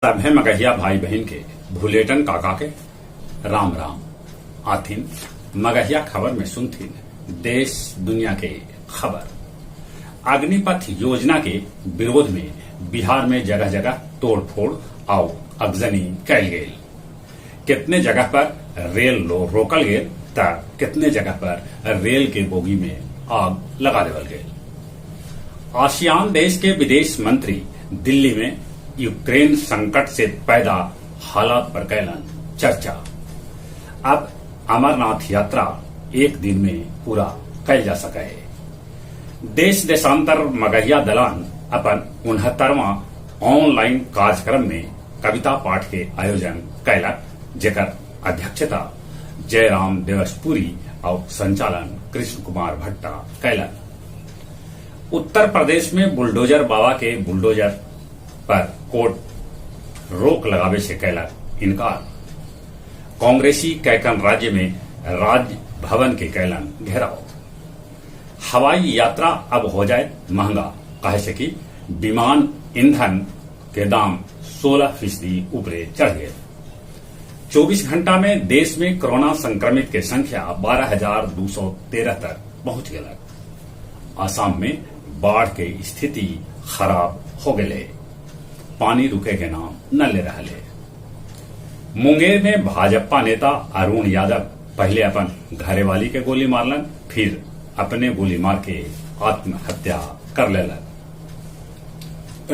सभे मगहिया भाई बहिन के भुलेटन काका के राम राम। आथिन मगहिया खबर में सुनथिन देश दुनिया के खबर। अग्निपथ योजना के विरोध में बिहार में जगह जगह तोड़फोड़ आउ अगजनी कैल गेल। कितने जगह पर रेल रोकल गेल त कितने जगह पर रेल के बोगी में आग लगा देवल गेल। आसियान देश के विदेश मंत्री दिल्ली में यूक्रेन संकट से पैदा हालात पर कैलन चर्चा। अब अमरनाथ यात्रा एक दिन में पूरा कैल जा सके है। देश देशांतर मगहिया दलान अपन 69वां ऑनलाइन कार्यक्रम में कविता पाठ के आयोजन कैलक, जेकर अध्यक्षता जयराम देवसपुरी और संचालन कृष्ण कुमार भट्टा कैलक। उत्तर प्रदेश में बुलडोजर बाबा के बुलडोजर पर कोर्ट रोक लगावे से कैलक इनकार। कांग्रेसी कैकन राज्य में राज भवन के कैलन घेराव। हवाई यात्रा अब हो जाए महंगा, कहे से कि विमान ईंधन के दाम 16% ऊपरे चढ़ गए। 24 घंटा में देश में कोरोना संक्रमित के संख्या 12,213 तक पहुंच गया। असम में बाढ़ के स्थिति खराब हो गए, पानी रुके के नाम न ले रहा है। मुंगेर में भाजपा नेता अरुण यादव पहले अपन घरेवाली के गोली मारलन, फिर अपने गोली मार के आत्महत्या कर लेलन।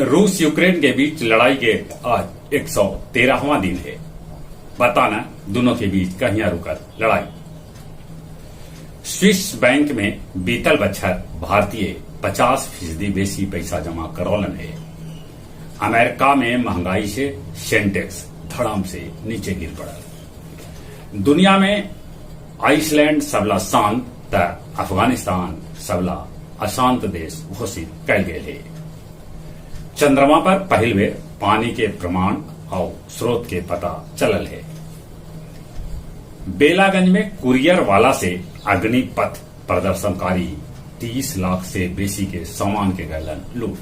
रूस यूक्रेन के बीच लड़ाई के आज 113वां दिन है। बताना दोनों के बीच कहीं रुकत लड़ाई। स्विस बैंक में बीतल बच्छर भारतीय 50% बेसी पैसा जमा करौलन है। अमेरिका में महंगाई से सेंटेक्स धड़ाम से नीचे गिर पड़ा। दुनिया में आइसलैंड सबला शांत त अफगानिस्तान सबला अशांत देश घोषित कैल गेल है। चंद्रमा पर पहिल बेर पानी के प्रमाण और स्रोत के पता चलल है। बेलागंज में कुरियर वाला से अग्निपथ प्रदर्शनकारी 30 लाख से बेसी के सामान के गलन लूट।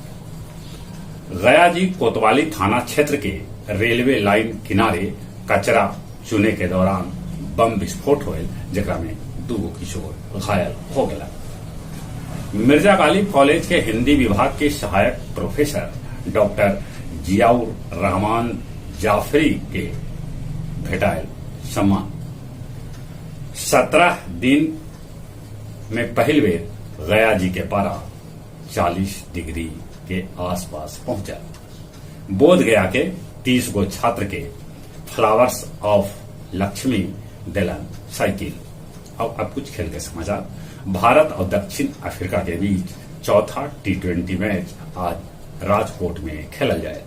गया जी कोतवाली थाना क्षेत्र के रेलवे लाइन किनारे कचरा चुने के दौरान बम विस्फोट होयल, जेकरा में 2 किशोर घायल हो गया। मिर्जा गालिब कॉलेज के हिंदी विभाग के सहायक प्रोफेसर डॉक्टर जियाउर रहमान जाफरी के भेटायल सम्मान। 17 दिन में पहल बेर गया जी के पारा 40 डिग्री के आसपास पहुंचा। बोध गया के 30 गो छात्र के फ्लावर्स ऑफ लक्ष्मी दिलन साइकिल। और अब कुछ खेल के समाचार। भारत और दक्षिण अफ्रीका के बीच चौथा T20 match आज राजकोट में खेला जाए।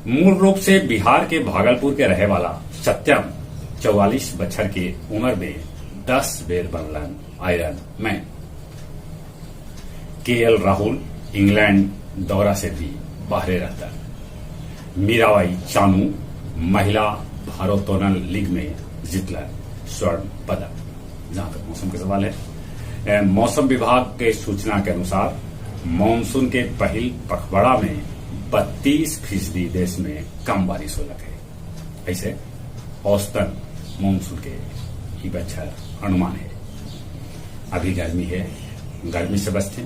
मूल रूप से बिहार के भागलपुर के रहे वाला सत्यम 44 बछर के उम्र में 10 बेर बनलन iron man. KL Rahul England दौरा से भी बाहरे रहता। मीराबाई चानू महिला भारोत्तोलन लीग में जीतलन स्वर्ण पदक। जहां तक मौसम के सवाल है, मौसम विभाग के सूचना के अनुसार मानसून के पहल पखवाड़ा में 32% देश में कम बारिश हो लगे। ऐसे औसतन मानसून के ही बच्छर अनुमान है। अभी गर्मी है, गर्मी से बचते,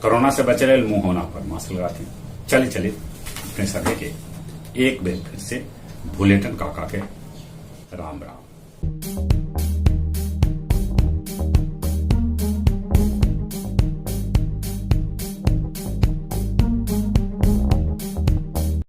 कोरोना से बचे रहे, मुंह होना पर मास्क लगाते। चले चले अपने सभी के एक बेर फिर से भुलेटन काका के राम राम।